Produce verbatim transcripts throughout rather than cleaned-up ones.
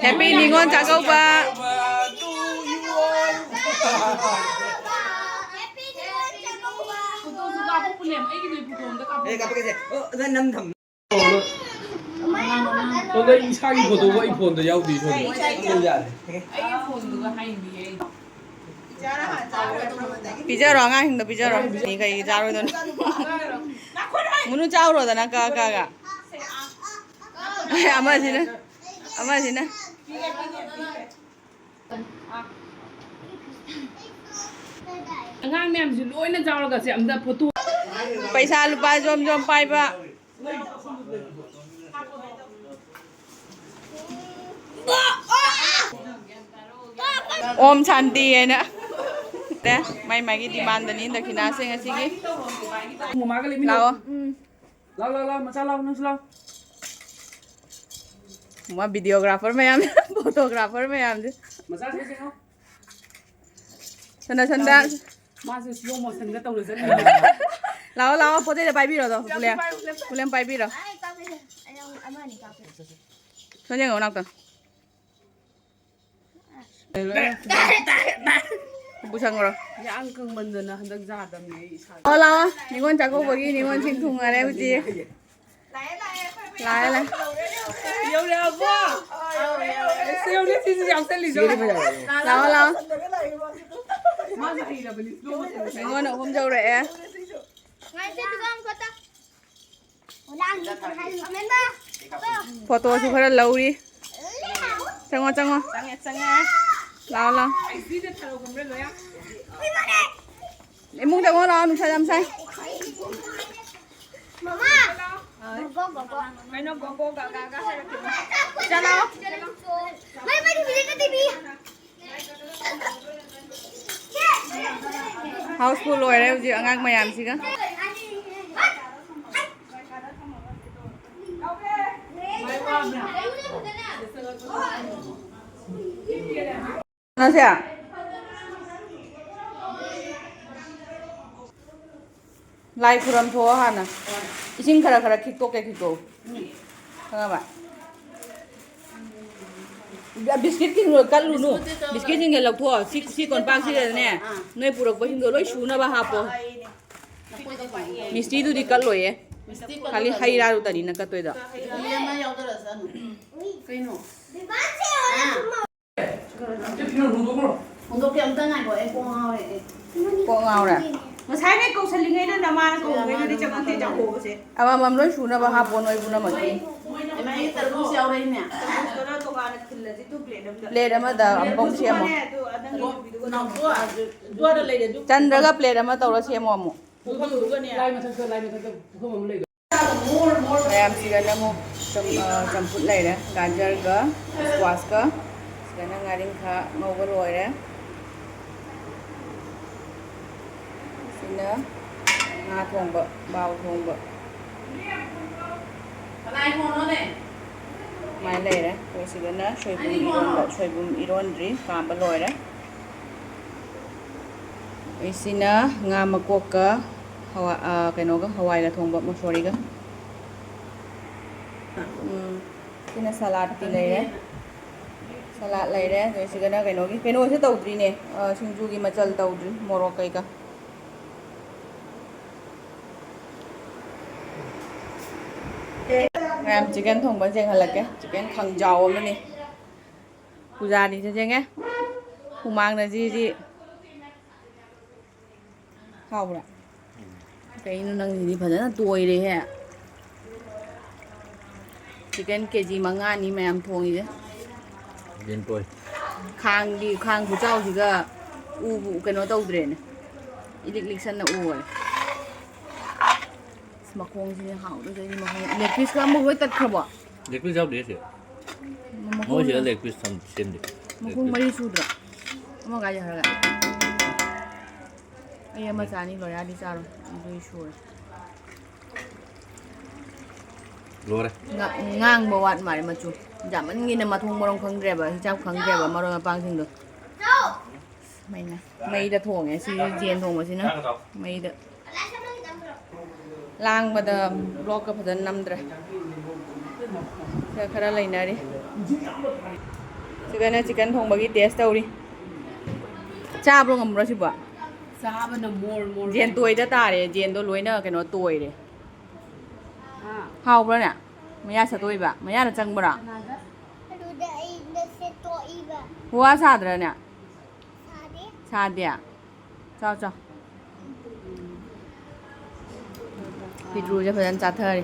Happy Ningol Chakkouba. ꯐꯣꯇꯣꯁꯨ ꯀꯥꯞꯄ ꯄꯨꯅꯦꯝ ꯑꯩꯒꯤ ꯅꯣꯏ ꯐꯣꯇꯣ ꯑꯝꯇ ꯀꯥꯞꯄꯣ꯫ ꯑꯦ, ꯀꯥꯞꯄꯛꯀꯦꯁꯦ꯫ ꯑꯣ, ꯑꯗ ꯅꯝ ꯊꯝꯃꯦ꯫ ꯁꯣꯝꯗ ꯑꯩ ꯏꯁꯥꯒꯤ ꯐꯣꯇꯣꯕꯨ ꯑꯩ ꯐꯣꯟꯗ ꯌꯥꯎꯗꯦ ꯁꯣꯝꯗ꯫ ꯑꯩꯒꯤ ꯐꯣꯟꯗꯨꯒ ꯍꯥꯏꯅꯤꯌꯦ꯫ ꯄꯤꯖꯔꯣ, ꯑꯉꯥꯡꯁꯤꯡꯗꯣ ꯄꯤꯖꯔꯣ꯫ ꯃꯤ ꯀꯩꯒꯤ ꯆꯥꯔꯣꯏꯗꯣꯏꯅꯣ? ꯃꯨꯅꯨ ꯆꯥꯎꯔꯣꯗꯅ ꯀꯛꯑ ꯀꯛꯑꯒ꯫ ꯑꯃꯁꯤꯅ, ꯑꯃꯁꯤꯅ꯫ ꯑꯉꯥꯡ ꯃꯌꯥꯝꯁꯤ ꯂꯣꯏꯅ ꯆꯥꯎꯔꯒ ꯁꯦ ꯑꯝꯇ ꯐꯣꯇꯣ꯫ ꯄꯩꯁꯥ ꯂꯨꯄꯥ ꯖꯣꯝ ꯖꯣꯝ ꯄꯥꯏꯕ꯫ ꯑꯣꯝ ꯁꯥꯟꯇꯤ ꯍꯥꯏꯅ꯫ ꯃꯥꯏ ꯃꯥꯒꯤ ꯗꯤꯃꯥꯟꯗꯅꯤ ꯗꯈꯤꯅꯥꯁꯦ ꯉꯁꯤꯒꯤ꯫ ꯃꯃꯥꯒ ꯂꯩꯃꯤꯟꯅꯧ꯫ ꯂꯥꯛꯑꯣ꯫ ꯂꯥꯎ, ꯂꯥꯎ, ꯂꯥꯎ, ꯃꯆꯥ ꯂꯥꯎ, ꯅꯪꯁꯨ ꯂꯥꯎ꯫ ꯃꯥ videographer ꯃꯌꯥꯝ, photographer ꯃꯌꯥꯝꯁꯦ꯫ ꯃꯆꯥꯁꯦ ꯀꯩꯅꯣ? ꯁꯣꯝꯗ, ꯁꯣꯝꯗ꯫ ꯃꯥꯁꯨ slow motionꯒ ꯇꯧꯔ ꯆꯠꯂꯤ꯫ ꯂꯥꯛꯑꯣ, ꯂꯥꯛꯑꯣ, ꯄꯣꯠ ꯆꯩꯗ ꯄꯥꯏꯕꯤꯔꯣ ꯑꯗꯣ, ꯄꯨꯂꯦꯝ꯫ ꯄꯨꯂꯦꯝ ꯄꯥꯏꯕꯤꯔꯣ꯫ ꯁꯣꯝꯗ ꯌꯦꯡꯉꯣ, ꯅꯥꯎꯇꯣꯟ꯫ ꯁꯣꯝꯗ ꯌꯦꯡꯉꯣ, ꯅꯥꯎꯇꯣꯟ꯫ ꯎꯄꯨ ꯁꯪꯉꯨꯔꯣ꯫ ꯌꯥꯝ ꯀꯪꯃꯟꯗꯅ ꯍꯟꯗꯛ ꯌꯥꯗꯕꯅꯦ ꯑꯩ ꯏꯁꯥ꯫ ꯂꯥꯛꯑꯣ, ꯂꯥꯛꯑꯣ꯫ ꯅꯤꯉꯣꯜ ꯆꯥꯛꯀꯧꯕꯒꯤ ꯅꯤꯉꯣꯜꯁꯤꯡ ꯊꯨꯡꯉꯔꯦ ꯍꯧꯖꯤꯛ꯫ ꯂꯥꯛꯑꯦ, ꯂꯥꯛꯑꯦ꯫ ꯌꯧꯔꯛꯑꯕꯣ? ꯑꯁ, ꯌꯧꯔꯦ, ꯁꯤꯁꯨ ꯌꯥꯎꯁꯜꯂꯤꯁꯦ꯫ ꯂꯥꯛꯑꯣ, ꯂꯥꯛꯑꯣ꯫ ꯃꯥꯁꯨ ꯍꯩꯔꯕꯅꯤ, slow motion꯫ ꯅꯤꯉꯣꯜ ꯑꯍꯨꯝ ꯌꯧꯔꯛꯑꯦ꯫ ꯐꯣꯇꯣꯁꯨ ꯈꯔ ꯂꯧꯔꯤ꯫ ꯆꯪꯉꯣ, ꯆꯪꯉꯣ꯫ ꯆꯪꯉꯦ, ꯆꯪꯉꯦ꯫ ꯂꯥꯛꯑꯣ, ꯂꯥꯛꯑꯣ꯫ ꯑꯩꯁꯤꯗ ꯊꯔꯣ ꯈꯣꯝꯕ꯭ꯔꯥ ꯂꯣꯏ? ꯏꯃꯨꯡ ꯆꯪꯉꯣ, ꯂꯥꯛꯑꯣ, ꯅꯨꯡꯁꯥ ꯌꯥꯝ ꯁꯥꯏ꯫ ꯃꯃꯥ! ꯒꯣꯒꯣ, ꯒꯣꯒꯣ꯫ ꯀꯩꯅꯣ ꯒꯣꯒꯣ ꯒꯥꯒꯥꯒ ꯍꯥꯏꯔꯛꯈꯤꯅꯤ꯫ ꯆꯠꯂꯣ꯫ ꯃꯩ, ꯃꯩ ꯊꯤꯕꯤ, ꯃꯩ ꯊꯤꯕꯤ꯫ Houseful ꯑꯣꯏꯔꯦ ꯍꯧꯖꯤꯛ ꯑꯉꯥꯡ ꯃꯌꯥꯝꯁꯤꯒ꯫ ꯅꯁꯦ꯫ ꯂꯥꯏ ꯈꯨꯔꯝ ꯊꯣꯛꯑꯣ ꯍꯥꯟꯅ꯫ ꯏꯁꯤꯡ ꯈꯔ ꯈꯔ ꯈꯤꯛꯇꯣꯛꯀꯦ, ꯈꯤꯛꯇꯣꯛꯎ꯫ ꯈꯪꯉꯕ? ꯕꯤꯁꯀꯤꯠꯁꯤꯡꯗꯣ ꯀꯠꯂꯨꯅꯨ꯫ ꯕꯤꯁꯀꯤꯠꯁꯤꯡꯁꯦ ꯂꯧꯊꯣꯛꯑꯣ꯫ ꯁꯤ, ꯁꯤ ꯀꯣꯟꯄꯥꯛꯁꯤꯗꯅꯦ, ꯑꯥ, ꯅꯣꯏ ꯄꯨꯔꯛꯄꯁꯤꯡꯗꯣ ꯂꯣꯏ ꯁꯨꯅꯕ ꯍꯥꯞꯄꯣ꯫ ꯅꯈꯣꯏꯗ ꯄꯥꯛꯑꯦ꯫ ꯃꯤꯁꯇꯤꯗꯨꯗꯤ ꯀꯠꯂꯣꯏꯌꯦ꯫ ꯃꯤꯁꯇꯤ ꯀꯠꯂꯣꯏ꯫ ꯈꯥꯂꯤ ꯍꯩ ꯔꯥꯗꯨꯇꯅꯤ ꯅꯪ ꯀꯠꯇꯣꯏꯗꯣ꯫ ꯍꯩ ꯔꯥ ꯑꯃ ꯌꯥꯎꯖꯔꯁꯅꯨ꯫ ꯀꯩꯅꯣ? ꯑꯥ꯫ ꯍꯣꯡꯗꯣꯛꯀꯦ, ꯑꯝꯇ ꯉꯥꯏꯈꯣ, ꯑꯩ ꯀꯣꯛ ꯉꯥꯎꯔꯦ, ꯑꯩ꯫ ꯀꯣꯛ ꯉꯥꯎꯔꯦ? ꯉꯁꯥꯏꯉꯩ ꯀꯧꯁꯜꯂꯤꯉꯩꯗ ꯅꯃꯥꯅ ꯀꯧꯔꯤꯉꯩꯗꯨꯗꯤ ꯆꯪꯉꯛꯇꯦ, ꯆꯥꯛꯍꯧꯕꯁꯦ꯫ ꯑꯃꯃꯝ ꯂꯣꯏ ꯁꯨꯅꯕ ꯍꯥꯞꯄꯣ ꯅꯣꯏ ꯄꯨꯝꯅꯃꯛꯀꯤ꯫ ꯏꯃꯥꯒꯤ ꯇꯔꯕꯨꯖ ꯌꯥꯎꯔꯛꯏꯅꯦ꯫ ꯇꯔꯕꯨꯖ ꯈꯔ ꯇꯣꯉꯥꯟꯅ ꯈꯤꯜꯂꯁꯤ, ꯇꯨ ꯄ꯭ꯂꯦꯠ ꯑꯃꯗ꯫ ꯄ꯭ꯂꯦꯠ ꯑꯃꯗ ꯑꯝꯕꯣꯡ ꯁꯦꯝꯃꯣ꯫ ꯑꯗꯨꯒꯅꯦ, ꯑꯗꯨ, ꯑꯗꯨ ꯅꯪꯒꯤ ꯅꯨꯄꯤꯗꯨꯒ ꯅꯥꯎꯇꯣꯟ, ꯑꯗꯨ, ꯑꯗꯨ ꯑꯗꯨꯋꯥꯏꯗ ꯂꯩꯔꯦ, ꯑꯗꯨ ꯆꯟꯗ꯭ꯔꯒ ꯄ꯭ꯂꯦꯠ ꯑꯃ ꯇꯧꯔ ꯁꯦꯝꯃꯣ ꯑꯃꯨꯛ꯫ ꯄꯨꯈꯝꯗꯨꯒꯅꯦ꯫ ꯂꯥꯏ ꯃꯊꯛꯇ, ꯂꯥꯏ ꯃꯊꯛꯇ ꯄꯨꯈꯝ ꯑꯃ ꯂꯩꯕ꯫ ꯃꯌꯥꯝꯁꯤꯗꯅ ꯑꯃꯨꯛ ꯆꯝ-, ꯑ, ꯆꯝꯐꯨꯠ ꯂꯩꯔꯦ, ꯒꯥꯖꯔꯒ ꯁ꯭ꯀ꯭ꯋꯥꯁꯀ꯫ ꯁꯤꯗꯅ ꯉꯥꯔꯤꯡꯈꯥ ꯉꯧꯕ ꯂꯣꯏꯔꯦ꯫ ꯁꯤꯅ ꯉꯥ ꯊꯣꯡꯕ, ꯕꯥꯎ ꯊꯣꯡꯕ꯫ ꯁꯨꯃꯥꯏꯅ ꯂꯩꯔꯦ꯫ ꯑꯩꯈꯣꯏ ꯁꯤꯗꯅ ꯁꯣꯏꯕꯨꯝ ꯏꯔꯣꯟꯕ, ꯁꯣꯏꯕꯨꯝ ꯏꯔꯣꯟꯗ꯭ꯔꯤ, ꯀꯥꯝꯕ ꯂꯣꯏꯔꯦ꯫ ꯑꯩꯁꯤꯅ ꯉꯥ ꯃꯀꯣꯛꯀ ꯍꯋꯥ-, ꯑ, ꯀꯩꯅꯣꯒ, ꯍꯋꯥꯏꯒ ꯊꯣꯡꯕ, ꯃꯨꯁꯣꯔꯤꯒ꯫ ꯎꯝ, ꯁꯤꯅ ꯁꯂꯥꯠꯀꯤ ꯂꯩꯔꯦ꯫ ꯁꯂꯥꯠ ꯂꯩꯔꯦ꯫ ꯑꯗꯩ ꯁꯤꯗꯅ ꯀꯩꯅꯣꯒꯤ, ꯀꯩꯅꯣꯁꯦ ꯇꯧꯗ꯭ꯔꯤꯅꯦ, ꯑ, ꯁꯤꯡꯖꯨꯒꯤ ꯃꯆꯜ ꯇꯧꯗ꯭ꯔꯤ, ꯃꯣꯔꯣꯛ ꯀꯩꯀꯥ꯫ ꯃꯌꯥꯝ ꯆꯤꯛꯀꯟ ꯊꯣꯡꯕ ꯌꯦꯡꯍꯜꯂꯛꯀꯦ꯫ ꯆꯤꯛꯀꯟ ꯈꯪꯖꯥꯎ ꯑꯃꯅꯤ꯫ ꯄꯨꯖꯥꯅꯤꯁꯦ ꯌꯦꯡꯉꯦ꯫ ꯍꯨꯃꯥꯡꯅ ꯖꯤ ꯖꯤ꯫ ꯍꯥꯎꯕ꯭ꯔꯥ? ꯀꯩꯅꯣ ꯅꯪꯁꯤꯗꯤ ꯐꯖꯅ ꯇꯣꯏꯔꯦꯍꯦ꯫ ꯆꯤꯛꯀꯟ ꯀꯦ ꯖꯤ ꯃꯉꯥꯅꯤ ꯃꯌꯥꯝ ꯊꯣꯡꯉꯤꯁꯦ꯫ ꯌꯦꯟ ꯇꯣꯏ꯫ ꯈꯥꯡꯒꯤ, ꯈꯥꯡ ꯈꯨꯆꯥꯎꯁꯤꯒ ꯎꯕꯨ ꯀꯩꯅꯣ ꯇꯧꯗ꯭ꯔꯦꯅꯦ꯫ ꯏꯂꯤꯛ ꯂꯤꯛꯁꯟꯅ ꯎꯔꯦ꯫ ꯑꯁ, ꯃꯈꯣꯡꯁꯤꯅꯦ ꯍꯥꯎꯗꯣꯏꯁꯦ, ꯑꯩꯗꯤ ꯃꯈꯣꯡ, ꯂꯦꯒ ꯄꯤꯁꯀ ꯑꯃꯨꯛ ꯂꯣꯏ ꯇꯠꯈ꯭ꯔꯕꯣ? ꯂꯦꯒ ꯄꯤꯁ ꯌꯥꯎꯗꯦ ꯁꯤ꯫ ꯃꯈꯣꯡ ꯃꯣꯏ ꯁꯤꯗ ꯂꯦꯒ ꯄꯤꯁ ꯊꯝ-, ꯁꯦꯝꯗꯦ꯫ ꯃꯈꯣꯡ ꯃꯔꯤ ꯁꯨꯗ꯭ꯔꯣ? ꯑꯃ ꯀꯥꯏ ꯆꯠꯈ꯭ꯔꯒꯦ? ꯑꯩ ꯑꯃ ꯆꯥꯅꯤ, ꯂꯣꯌꯥꯗꯤ ꯆꯥꯔꯣꯏ꯫ ꯑꯗꯨꯗꯤ ꯁꯨꯔꯦ꯫ ꯂꯣꯏꯔꯦ꯫ ꯉꯥ-, ꯉꯥꯡꯕ ꯋꯥꯠ ꯃꯥꯜꯂꯦ ꯃꯆꯨ꯫ ꯌꯥꯝꯃꯟꯒꯤꯅ ꯃꯊꯣꯡ ꯃꯔꯝ ꯈꯪꯗ꯭ꯔꯦꯕ, ꯍꯤꯟꯖꯥꯡ ꯈꯪꯗ꯭ꯔꯦꯕ, ꯃꯔꯣꯏ ꯃꯄꯥꯡꯁꯤꯡꯗꯣ꯫ ꯃꯩꯅ, ꯃꯩꯗ ꯊꯣꯡꯉꯦ꯫ ꯁꯤ ꯌꯦꯟ ꯊꯣꯡꯕꯁꯤꯅ ꯃꯩꯗ꯫ ꯂꯥꯡꯕꯗ ꯕ꯭ꯂꯣꯛꯀ ꯐꯖꯅ ꯅꯝꯗ꯭ꯔꯦ꯫ ꯁꯤꯗ ꯈꯔ ꯂꯩꯅꯔꯤ꯫ ꯁꯤꯗꯅ ꯆꯤꯀꯟ ꯊꯣꯡꯕꯒꯤ ꯇꯦꯁ ꯇꯧꯔꯤ꯫ ꯆꯥꯕ꯭ꯔꯣ ꯉꯝꯕ꯭ꯔꯣ ꯁꯤꯕꯣ? ꯆꯥꯕꯅ ꯃꯣꯔ ꯃꯣꯔ ꯖꯦꯟ ꯇꯣꯏꯗ ꯇꯥꯔꯦ꯫ ꯖꯦꯟꯗꯣ ꯂꯣꯏꯅ ꯀꯩꯅꯣ ꯇꯣꯏꯔꯦ꯫ ꯑꯥ꯫ ꯍꯥꯎꯕ꯭ꯔꯥꯅꯦ? ꯃꯌꯥ ꯁꯠꯇꯣꯛꯏꯕ? ꯃꯌꯥꯅ ꯆꯪꯕ꯭ꯔꯥ? ꯀꯅꯥꯗ? ꯑꯗꯨꯗ ꯑꯩꯅ ꯁꯦꯠꯇꯣꯛꯏꯕ꯫ ꯋꯥ ꯁꯥꯗ꯭ꯔꯥꯅꯦ? ꯁꯥꯗꯦ꯫ ꯁꯥꯗꯦ? ꯆꯥꯎ, ꯆꯥꯎ꯫ ꯄꯤꯇ꯭ꯔꯨꯁꯦ ꯐꯖꯅ ꯆꯥꯊꯔꯦ꯫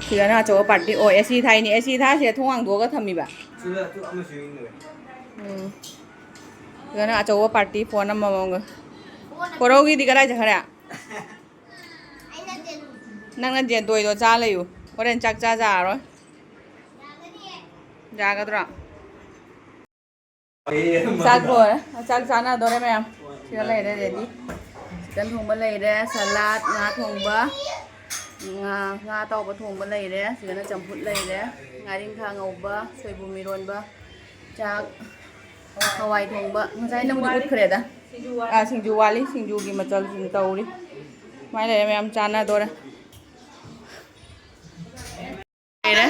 ꯁꯤꯗꯅ ꯑꯆꯧꯕ ꯄꯥꯔꯇꯤ꯫ ꯑꯣ, ꯑꯦ ꯁꯤ ꯊꯥꯏꯅꯤ꯫ ꯑꯦ ꯁꯤ ꯊꯥꯁꯤꯗ ꯊꯣꯡ ꯍꯥꯡꯗꯣꯛꯑꯒ ꯊꯝꯃꯤꯕ꯫ ꯁꯤꯗ ꯑꯗꯨ ꯑꯃꯁꯨ ꯌꯦꯡꯗꯔꯦ꯫ ꯎꯝ꯫ ꯁꯤꯗꯅ ꯑꯆꯧꯕ ꯄꯥꯔꯇꯤ ꯐꯣꯟ ꯑꯃꯃꯝꯒ꯫ ꯀꯣꯔꯧꯒꯤꯗꯤ ꯀꯗꯥꯏ ꯆꯠꯈ꯭ꯔꯦ? ꯅꯪꯅ ꯖꯦꯟꯗꯣꯏꯗꯣ ꯆꯥ ꯂꯩꯌꯨ꯫ ꯍꯣꯔꯦꯟ ꯆꯥꯛ ꯆꯥ ꯌꯥꯔꯔꯣꯏ꯫ ꯌꯥꯒꯗ꯭ꯔꯣ? ꯆꯥꯛ ꯂꯣꯏꯔꯦ꯫ ꯆꯥꯛ ꯆꯥꯅꯗꯣꯔꯦ ꯃꯌꯥꯝ꯫ ꯁꯤꯗ ꯂꯩꯔꯦ ꯔꯦꯗꯤ꯫ ꯆꯤꯀꯟ ꯊꯣꯡꯕ ꯂꯩꯔꯦ, ꯁꯂꯥꯗ, ꯉꯥ ꯊꯣꯡꯕ, ꯉꯥ, ꯉꯥ ꯑꯇꯥꯎꯕ ꯊꯣꯡꯕ ꯂꯩꯔꯦ꯫ ꯁꯤꯗꯅ ꯆꯝꯐꯨꯠ ꯂꯩꯔꯦ, ꯉꯥꯔꯤꯡꯈꯥ ꯉꯧꯕ, ꯁꯣꯏꯕꯨꯝ ꯏꯔꯣꯟꯕ, ꯆꯥꯛ, ꯍꯋꯥꯏ ꯊꯣꯡꯕ꯫ ꯉꯁꯥꯏ ꯅꯪꯕꯨꯗꯤ ꯎꯠꯈ꯭ꯔꯦꯗ꯫ ꯑꯥ, ꯁꯤꯡꯖꯨ ꯋꯥꯠꯂꯤ꯫ ꯁꯤꯡꯖꯨꯒꯤ ꯃꯆꯜꯁꯤꯡ ꯇꯧꯔꯤ꯫ ꯁꯨꯃꯥꯏꯅ ꯂꯩꯔꯦ ꯃꯌꯥꯝ ꯆꯥꯅꯗꯣꯔꯦ꯫ ꯂꯩꯔꯦ꯫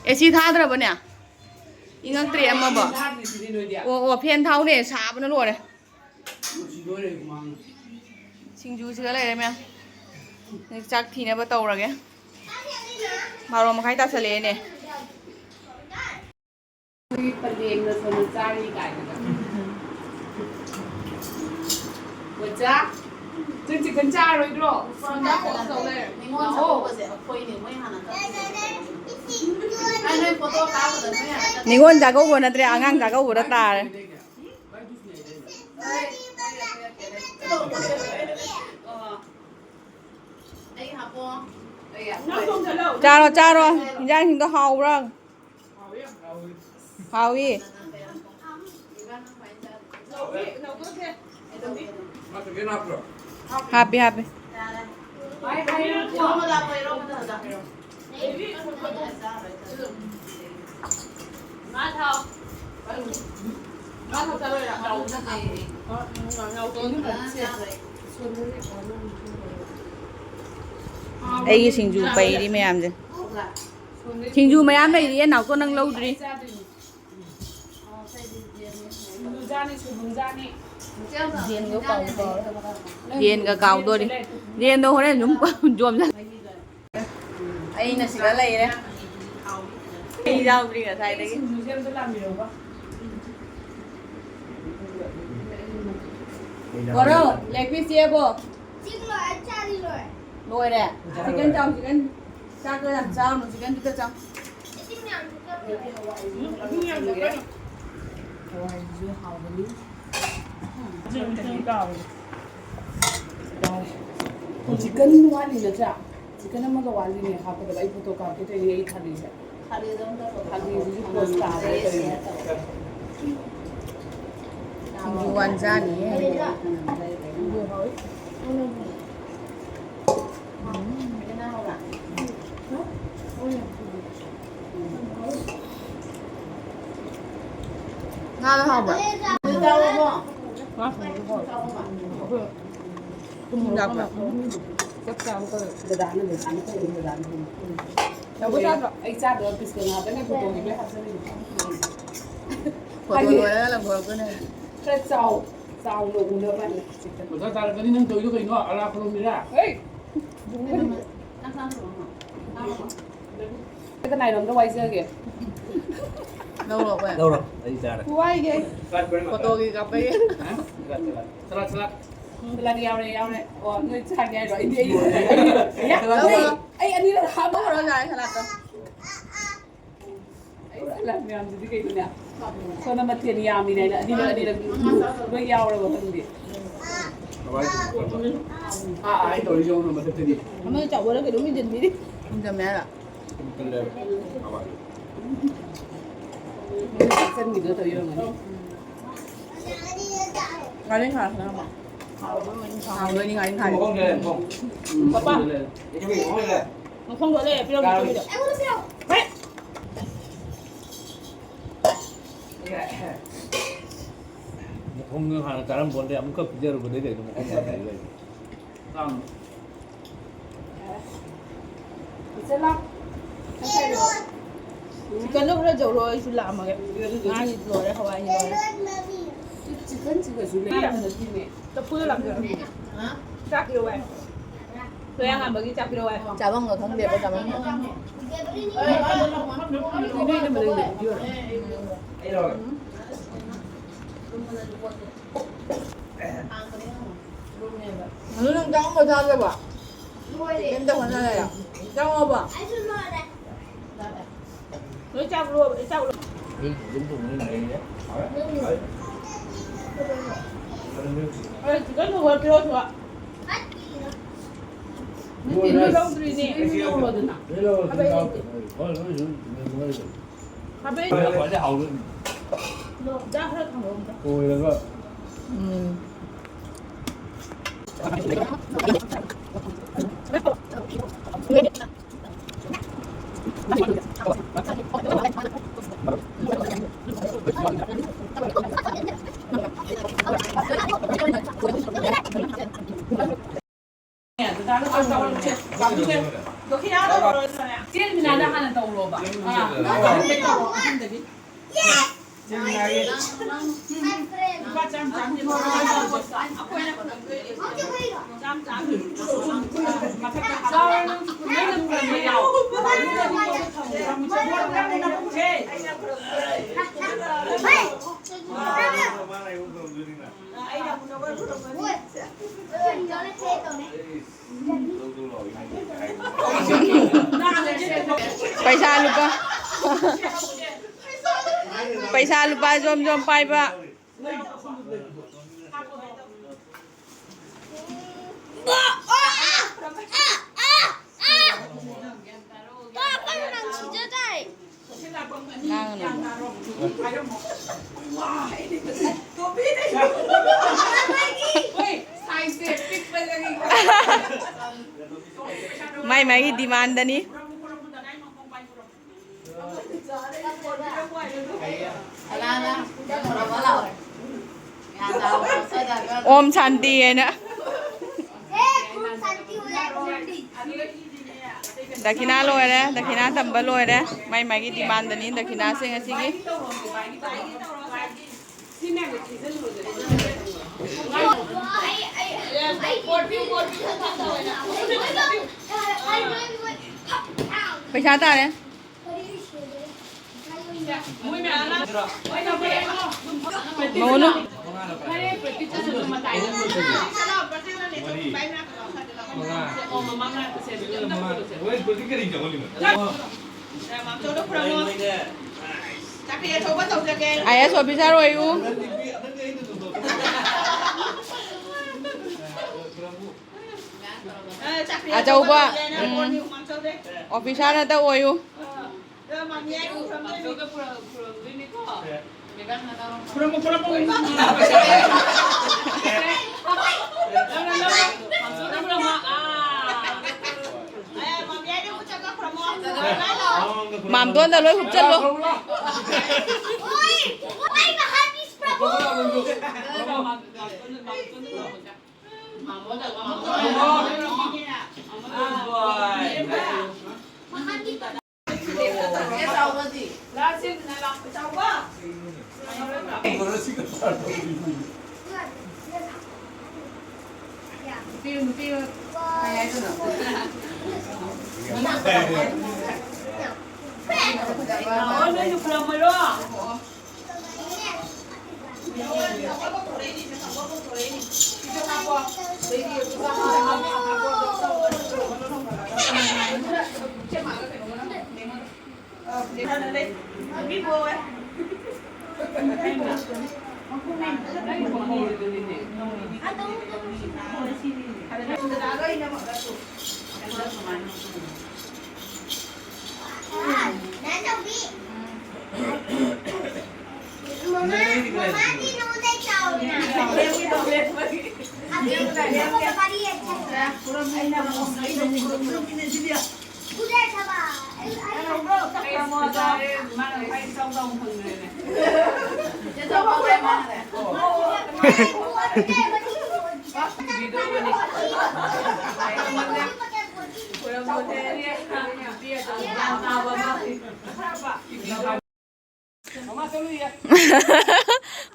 ꯑꯦ ꯁꯤ ꯊꯥꯗ꯭ꯔꯕꯅꯦ? ꯏꯪꯉꯛꯇ꯭ꯔꯤ ꯑꯃꯕꯣ꯫ ꯑꯣ, ꯑꯣ, ꯐꯦꯟ ꯊꯥꯎꯅꯦ, ꯁꯥꯕꯅ ꯂꯣꯏꯔꯦ꯫ ꯁꯤꯡꯖꯨꯁꯤꯒ ꯂꯩꯔꯦ ꯃꯌꯥꯝ꯫ ꯆꯥꯛ ꯊꯤꯅꯕ ꯇꯧꯔꯒꯦ꯫ ꯕꯥꯔꯣ ꯃꯈꯥꯏ ꯇꯥꯁꯜꯂꯛꯑꯦꯅꯦ꯫ ꯑꯩꯈꯣꯏꯒꯤ ꯄꯂꯦꯝꯅ ꯁꯣꯝꯗ ꯆꯥꯔꯤ ꯀꯥꯏꯅꯒ꯫ ꯑꯣꯖꯥ, ꯅꯪ ꯆꯤꯛꯀꯟ ꯆꯥꯔꯣꯏꯗ꯭ꯔꯣ? ꯁꯣꯝꯗ ꯄꯣꯁ ꯇꯧ ꯂꯩꯔꯦ꯫ ꯅꯤꯉꯣꯜ ꯂꯥꯛꯑꯣ꯫ ꯆꯥꯛꯀꯧꯕꯁꯦ ꯑꯩꯈꯣꯏꯅꯦ, ꯃꯣꯏ ꯍꯥꯟꯅ ꯀꯛꯈꯤꯁꯦ꯫ ꯑꯩ ꯅꯣꯏ ꯐꯣꯇꯣ ꯀꯥꯞꯄꯗ ꯅꯣꯏ ꯍꯥꯟꯅ ꯀꯛꯈꯤꯁꯦ꯫ ꯅꯤꯉꯣꯜ ꯆꯥꯛꯀꯧꯕ ꯅꯠꯇ꯭ꯔꯦ, ꯑꯉꯥꯡ ꯆꯥꯛꯀꯧꯕꯗ ꯇꯥꯔꯦ꯫ ꯑꯣ꯫ ꯑꯩ ꯍꯥꯞꯄꯣ꯫ ꯆꯥꯔꯣ, ꯆꯥꯔꯣ꯫ ꯏꯟꯖꯥꯡꯁꯤꯡꯗꯣ ꯍꯥꯎꯕ꯭ꯔꯥ? ꯍꯥꯎꯏ꯫ ꯍꯥꯞꯄꯤ, ꯍꯥꯞꯄꯤ꯫ ꯑꯩꯒꯤ ꯁꯤꯡꯖꯨ ꯄꯩꯔꯤ ꯃꯌꯥꯝꯁꯦ꯫ ꯁꯤꯡꯖꯨ ꯃꯌꯥꯝ ꯂꯩꯔꯤꯌꯦ, ꯅꯥꯎꯇꯣꯟ ꯅꯪ ꯂꯧꯗ꯭ꯔꯤ꯫ ꯖꯦꯟꯒ ꯀꯥꯎꯗꯣꯔꯤ꯫ ꯖꯦꯟꯗꯣ ꯍꯣꯔꯦꯟ ꯑꯗꯨꯝ ꯌꯣꯝꯖ-, ꯑꯩꯅ ꯁꯤꯗ ꯂꯩꯔꯦ꯫ ꯑꯩ ꯌꯥꯎꯗ꯭ꯔꯤ ꯉꯁꯥꯏꯗꯒꯤ꯫ ꯕꯣꯔꯣ, ꯂꯦꯛ ꯄꯤꯁ ꯆꯦꯕꯣ? ꯂꯣꯏꯔꯦ꯫ ꯆꯤꯛꯀꯟ ꯆꯥꯎ, ꯆꯤꯛꯀꯟ꯫ ꯆꯥꯛꯇꯣ ꯌꯥꯝ ꯆꯥꯔꯨꯅꯨ, ꯆꯤꯛꯀꯟꯗꯨꯗ ꯆꯥꯎ꯫ ꯍꯋꯥꯏꯁꯤꯁꯨ ꯍꯥꯎꯕꯅꯤ꯫ ꯆꯤꯛꯀꯟ ꯋꯥꯠꯂꯤ ꯅꯠꯇ꯭ꯔꯥ? ꯆꯤꯛꯀꯟ ꯑꯃꯒ ꯋꯥꯠꯂꯤꯅꯦ ꯍꯥꯞꯀꯗꯕ꯫ ꯑꯩ ꯐꯣꯇꯣ ꯀꯥꯞꯀꯦ ꯇꯧꯔꯤꯅꯦ ꯑꯩ ꯊꯥꯕꯤꯁꯦ꯫ ꯊꯥꯕꯤꯁꯤꯁꯨ ꯄꯣꯁ ꯇꯥꯔꯦ ꯇꯧꯔꯤꯅꯦ꯫ ꯁꯤꯡꯖꯨ ꯋꯥꯟꯖꯥꯅꯤꯌꯦ꯫ ꯉꯥꯗꯣ ꯍꯥꯎꯕ꯭ꯔꯥ? ꯉꯥ ꯊꯣꯡꯕꯗꯣ ꯍꯥꯎꯋꯦ꯫ ꯊꯨꯝ ꯌꯥꯛꯄ꯭ꯔꯥ? ꯆꯞ ꯆꯥꯕ ꯀꯂꯔ꯫ ꯗꯗꯥꯅ, ꯗꯗꯥꯅ ꯇꯧꯔꯤꯅꯦ, ꯗꯗꯥꯅ ꯇꯧꯔꯤꯅꯦ꯫ ꯂꯐꯨ ꯆꯥꯗ꯭ꯔꯣ? ꯑꯩ ꯆꯥꯗꯕ ꯄꯤꯁꯀ ꯉꯥꯗꯅ ꯐꯣꯇꯣꯒꯤ ꯂꯣꯏ ꯍꯥꯞꯆꯜꯂꯤꯅꯦ꯫ ꯐꯣꯇꯣ ꯂꯣꯏꯔꯒ ꯂꯪꯊꯣꯔꯛꯄꯅꯦ꯫ ꯈꯔ ꯆꯥꯎ, ꯆꯥꯎꯅ ꯎꯅꯕ ꯍꯥꯏꯅ꯫ ꯄꯩꯁꯥ ꯇꯥꯔꯛꯀꯅꯤ ꯅꯪ ꯇꯧꯔꯤꯗꯣ ꯀꯩꯅꯣ? ꯑꯂꯥ ꯈꯨꯔꯨꯝꯃꯤꯔꯥ? ꯍꯦ! ꯀꯅꯥꯏꯔꯣꯝꯗ ꯋꯥꯏꯖꯒꯦ? ꯂꯧꯔꯣ ꯑꯩꯈꯣꯏ꯫ ꯂꯧꯔꯣ, ꯑꯩ ꯆꯥꯔꯦ꯫ ꯋꯥꯏꯒꯦ꯫ ꯐꯣꯇꯣꯒꯤ ꯀꯥꯞꯄꯒꯤ꯫ ꯍꯥ? ꯆꯠꯂꯣ, ꯆꯠꯂꯣ꯫ ꯁꯂꯥꯗ ꯌꯥꯎꯔꯦ, ꯌꯥꯎꯔꯦ꯫ ꯑꯣ, ꯅꯣꯏ ꯆꯥꯒꯦ ꯍꯥꯏꯔꯣ? ꯑꯩꯗꯤ, ꯑꯩ, ꯑꯩ, ꯑꯩ, ꯂꯧꯔꯣ꯫ ꯑꯩ ꯑꯅꯤꯔꯛ ꯍꯥꯞꯄ ꯍꯧꯔꯣ, ꯌꯥꯔꯦ, ꯁꯂꯥꯗꯇꯣ꯫ ꯑꯩ ꯁꯂꯥꯗ ꯃꯌꯥꯝꯁꯤꯗꯤ ꯀꯩꯅꯣꯅꯦ? ꯁꯣꯝꯗ ꯃꯊꯦꯜ ꯌꯥꯝꯃꯤꯅꯦ ꯍꯥꯏꯅ ꯑꯅꯤꯔꯛ, ꯑꯅꯤꯔꯛ ꯂꯣꯏ ꯌꯥꯎꯔꯕ ꯈꯪꯗꯦ꯫ ꯑꯥ, ꯑꯥ, ꯑꯩ ꯇꯧꯔꯤꯁꯦ ꯌꯦꯡꯉꯨ ꯃꯊꯛꯇꯗꯤ꯫ ꯑꯃꯅ ꯆꯥꯎꯕꯔ ꯀꯩꯅꯣꯝ ꯏꯟꯖꯟꯕꯤꯔꯤ꯫ ꯏꯟꯖꯟꯕ ꯌꯥꯔ꯫ ꯆꯟꯈꯤꯗꯣ ꯇꯧ ꯌꯧꯔꯝꯒꯅꯤ꯫ ꯉꯥꯔꯤ ꯈꯥ ꯈꯔ ꯑꯃ꯫ ꯍꯥꯎꯗꯣꯏꯅꯤ ꯉꯥꯔꯤ ꯈꯥ꯫ ꯄꯄꯥ꯫ ꯃꯈꯣꯡꯗꯣ ꯂꯩꯔꯦ, ꯄꯤꯔꯝꯃꯨ ꯆꯧꯕꯤꯗꯣ꯫ ꯍꯦ! ꯃꯈꯣꯡꯗꯣ ꯍꯥꯟꯅ ꯆꯥꯔꯝꯄꯣꯟꯇꯦ, ꯑꯃꯨꯛꯀ ꯄꯤꯖꯔꯨꯕꯗꯩ ꯀꯩꯅꯣ ꯃꯈꯣꯡ ꯍꯥꯟꯅ ꯂꯩꯔꯤꯁꯦ? ꯆꯥꯎꯅ꯫ ꯏꯆꯦ ꯂꯥꯎ꯫ ꯉꯁꯥꯏꯗꯣ ꯀꯩꯅꯣ ꯈꯔ ꯖꯧꯔꯣ, ꯑꯩꯁꯨ ꯂꯥꯛꯑꯝꯃꯒꯦ꯫ ꯉꯥꯒꯤ ꯂꯣꯏꯔꯦ, ꯍꯋꯥꯏꯒꯤ ꯂꯣꯏꯔꯦ꯫ ꯆꯤꯛꯀꯟ ꯁꯤꯒꯁꯨ ꯂꯩꯔꯝꯃꯗꯤꯅꯦ꯫ ꯆꯐꯨꯗ ꯂꯥꯛꯑꯝꯃꯒꯦ꯫ ꯆꯥꯛ ꯄꯤꯔꯛꯑꯣ ꯚꯥꯏ꯫ ꯁꯣꯌꯥ ꯉꯥꯟꯕꯒꯤ ꯆꯥꯛ ꯄꯤꯔꯛꯑꯣ ꯚꯥꯏ꯫ ꯆꯥꯐꯝꯒ ꯈꯪꯗꯦꯕ, ꯆꯥꯐꯝꯒ꯫ ꯏꯅꯣꯏꯗ ꯃꯅꯤꯡꯗ ꯄꯤꯌꯣꯔ꯫ ꯑꯗꯨ ꯅꯪ ꯆꯥꯛ ꯑꯃ ꯆꯥꯗ꯭ꯔꯕꯣ? ꯀꯩꯝꯇ ꯍꯣꯠꯅꯔꯦ꯫ ꯆꯪꯉꯣꯕ꯫ ꯂꯣꯏ ꯆꯥꯛ ꯂꯣ-, ꯆꯥꯛ ꯂꯣ-, ꯑꯩ ꯆꯤꯛꯀꯟ ꯊꯣꯡꯕ ꯄꯤꯔꯛꯑꯣ, ꯊꯣꯏ꯫ ꯅꯠꯇꯦ, ꯅꯣꯏ ꯂꯧꯗ꯭ꯔꯤꯅꯦ꯫ ꯍꯥꯏꯕ ꯑꯩ ꯂꯩꯇꯦ꯫ ꯍꯥꯏꯕ ꯑꯩ ꯂꯩꯇꯦ꯫ ꯈ꯭ꯋꯥꯏꯗꯩ ꯍꯥꯎꯕ꯫ ꯂꯣ-, ꯆꯥꯛ ꯈꯔ ꯊꯝꯃꯣ ꯑꯝꯇ꯫ ꯇꯣꯏꯔꯒ꯫ ꯎꯝ꯫ ꯆꯦ ꯔꯕꯤꯅꯥꯗ ꯍꯥꯟꯅ ꯇꯧꯔꯣꯕ꯫ ꯑꯥ, ꯑꯍꯟꯗꯒꯤ ꯇꯧꯔꯣ, ꯑꯍꯟꯗꯒꯤ꯫ ꯄꯩꯁꯥ ꯂꯨꯄꯥ, ꯄꯩꯁꯥ ꯂꯨꯄꯥ ꯖꯣꯝ ꯖꯣꯝ ꯄꯥꯏꯕ꯫ ꯉꯥꯡꯒꯅꯨ꯫ ꯃꯥꯏ ꯃꯥꯏꯒꯤ ꯗꯤꯃꯥꯟꯗꯅꯤ꯫ ꯑꯣꯝ ꯁꯥꯟꯇꯤ ꯍꯥꯏꯅ꯫ ꯗꯈꯤꯅꯥ ꯂꯣꯏꯔꯦ, ꯗꯈꯤꯅꯥ ꯇꯝꯕ ꯂꯣꯏꯔꯦ꯫ ꯃꯥꯏ ꯃꯥꯒꯤ ꯗꯤꯃꯥꯟꯗꯅꯤ ꯗꯈꯤꯅꯥꯁꯦ ꯉꯁꯤꯒꯤ꯫ ꯄꯩꯁꯥ ꯇꯥꯔꯦ꯫ ꯃꯉꯣꯟꯗ꯫ ꯑꯥꯏ ꯑꯦꯁ ꯑꯣꯐꯤꯁꯥꯔ ꯑꯣꯏꯌꯨ꯫ ꯑꯆꯧꯕ, ꯎꯝ, ꯑꯣꯐꯤꯁꯥꯔ ꯉꯥꯛꯇ ꯑꯣꯏꯌꯨ꯫ ꯃꯥꯝꯇꯣꯟꯗ ꯂꯣꯏ ꯍꯨꯞꯆꯜꯂꯣ꯫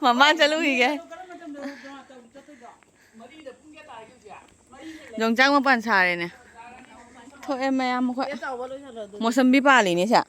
ꯃꯃꯥ ꯆꯠꯂꯨꯈꯤꯒꯦ꯫ ꯌꯣꯡꯆꯥꯛ ꯃꯄꯥꯟ ꯁꯥꯔꯦꯅꯦ꯫ ꯊꯣꯛꯑꯦ ꯃꯌꯥꯝ ꯑꯩꯈꯣꯏ꯫ ꯃꯣꯁꯝꯕꯤ ꯄꯥꯜꯂꯤꯅꯦ ꯁꯦ꯫